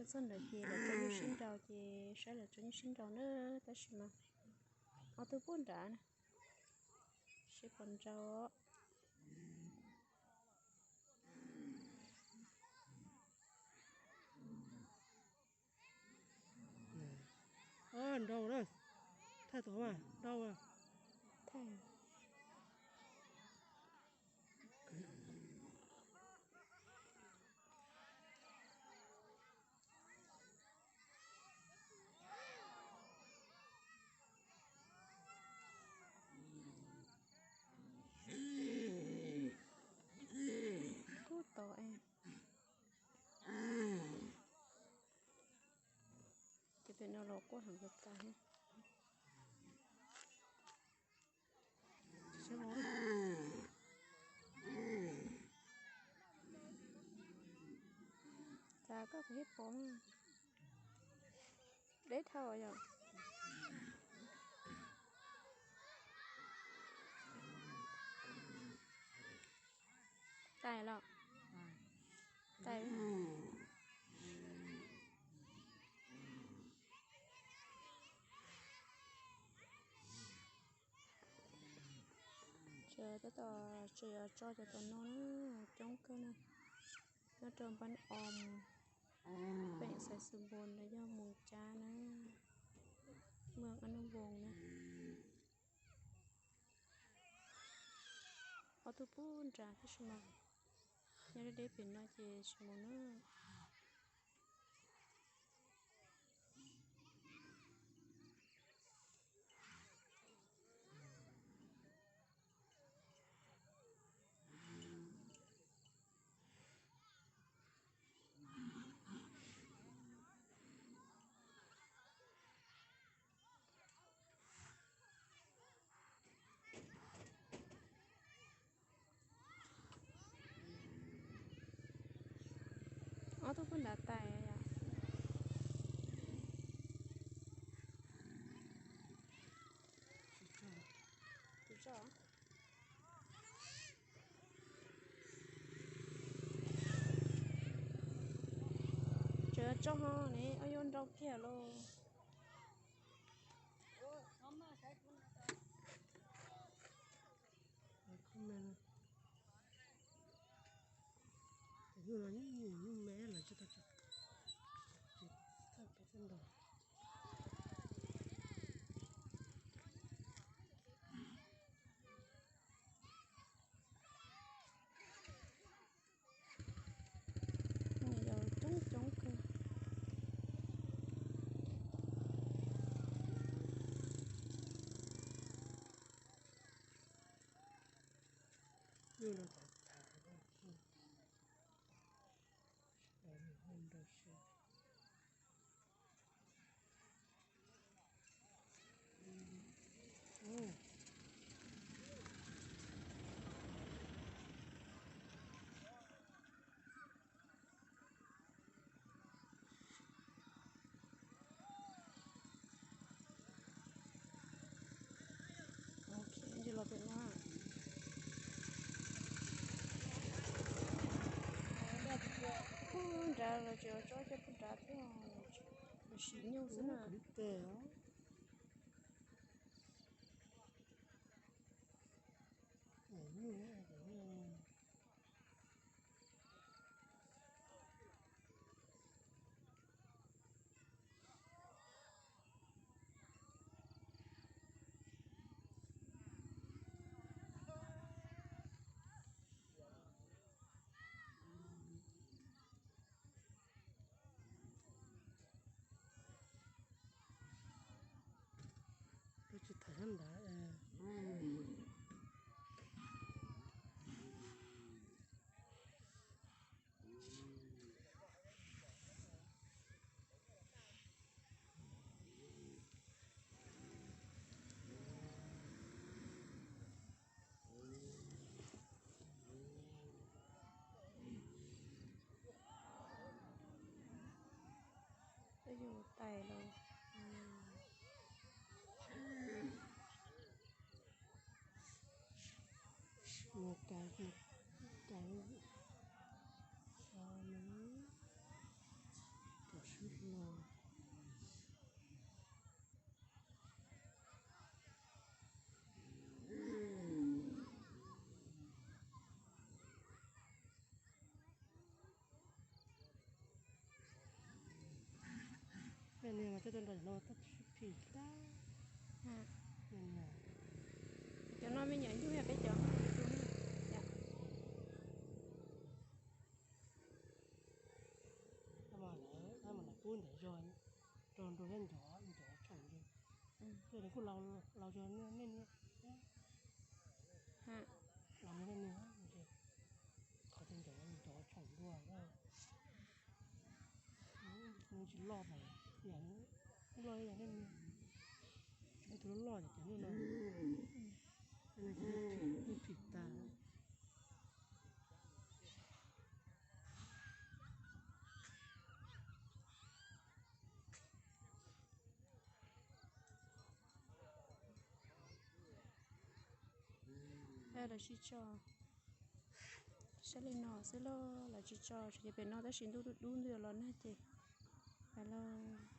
Txog nrad ces lawv tso nyuj sib nraus ces saib lawv tso nyuj sib nraus na, tab sis mas ob tug pub nrad na, seb puas nraus. Nraus na, thaij tom mas nraus. Kub tod es. Ces pem no los kuj heev kawg tas thiab. Cas koj kuv thiaj pom deb dhau yom. Tais los? Tais. Ces tab tom tseem yuav tso cov tom no na, coob kawg na. Nyob rau npab os, peem xais xus npos na, yog mus cab na, muaj ab nub npoos na. Ob tug pub nrad tab sis mas nyob deb deb pem no ces tsis mus na. Ob tug pub nrad tais yom. Tus tso. Tseem tso ho ne, yuav nrau kiag lauj. Tus nyuj no nyuj me lawv tsis tau tso, ces thaj pem txaj ntaus. Yog coob coob kawg. Nyuj no txav txav, nrau siab. Ces los pem no, pub nrad los tseem tso cov pub nrad thiab, lawv sim nyuj xwb na. Cov no tab sis phim tag. Cov no me nyuam nyuj yog peb cov. Mas lawv pub ntawm zog rau nrog thiab ncov ncov tshoom ntawd. Kuj laus zog nej niam. Laus nej niam, qhov tias ncov ncov tshoom dua, tsis loj mas, loj nej niam, tus loj loj ces cov nej no, nej phim tag. Lawv tsis tso, saib li no xwb lauj, lawv tsis tso, tsuas yog pem no tab sis ntuj dub dub ntuj yuav los nag ces, pais lauj.